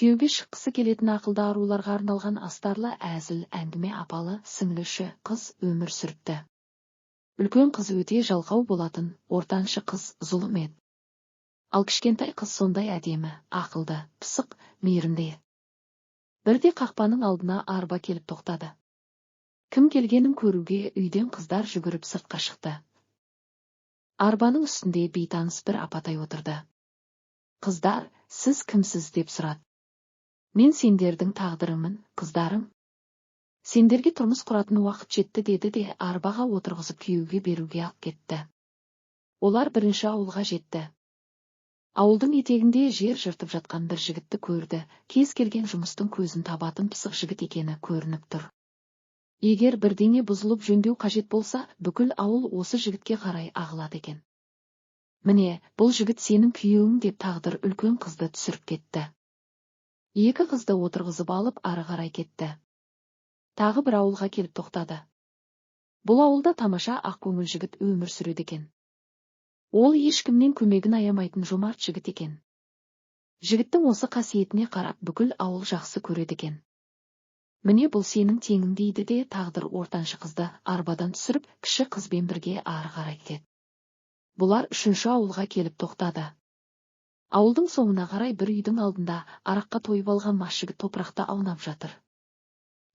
Күйеуге шыққысы келетін ақылды аруларға арналған астарлы әзіл әңгіме. Апалы сіңлі үш қыз өмір сүріпті. Үлкен қыз өте жалқау болатын, ортаншы қыз зұлым еді. Ал кішкентай қыз сондай әдемі, ақылды, пысық, мейірімді еді. Бірде қақпаның алдына арба келіп тоқтады. Кім келгенін көруге үйден қыздар жүгіріп сыртқа шықты. Арбаның үстінде бейтаныс бір апатай отырды. Қыздар: «Сіз кімсіз?» – деп сұрады. «Мен сендердің тағдырыңмын, қыздарым. Сендерге тұрмыс құратын уақыт жетті», – деді де, арбаға отырғызып, күйеуге беруге алып кетті. Олар бірінші ауылға жетті. Ауылдың етегінде жер жыртып жатқан бір жігітті көрді. Кез келген жұмыстың көзін табатын пысық жігіт екені көрініп тұр. Егер бірдеңе бұзылып, жөндеу қажет болса, бүкіл ауыл осы жігітке қарай ағылады екен. «Міне, бұл жігіт сенің күйеуің», – деп тағдыр үлкен қызды түсіріп кетті. Екі қызды отырғызып алып, ары қарай кетті. Тағы бір ауылға келіп тоқтады. Бұл ауылда тамаша ақкөңіл жігіт өмір сүреді екен. Ол ешкімнен көмегін аямайтын жомарт жігіт екен. Жігіттің осы қасиетіне қарап, бүкіл ауыл жақсы көреді екен. «Міне, бұл сенің теңің», – дейді де, тағдыр ортаншы қызды арбадан түсіріп, кіші қызбен бірге ары қарай кетеді. Бұлар үшінші ауылға келіп тоқтады. Ауылдың соңына қарай бір үйдің алдында араққа тойып алған мас жігіт топырақта аунап жатыр.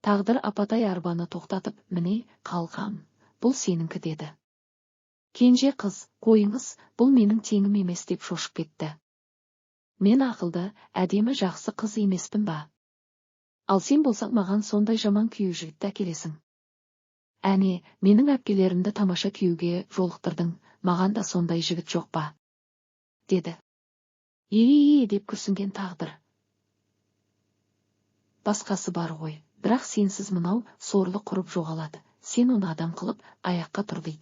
Тағдыр апатай арбаны тоқтатып: «Міне, қалқам, бұл сенікі», – деді. Кенже қыз: «Қойыңыз, бұл менің теңім емес», – деп шошып кетті. «Мен ақылды, әдемі, жақсы қыз емеспін ба? Ал сен болсаң, маған сондай жаман күйеу жігітті әкелесің. Әне, менің әпкелерімді тамаша күйеуге жолықтырдың, маған да сондай жігіт жоқ па?» – деді. «Е, – деп күрсінген тағдыр, – басқасы бар ғой, бірақ сенсіз мынау сорлы құрып жоғалады. Сен оны адам қылып, аяққа тұр», – дейді.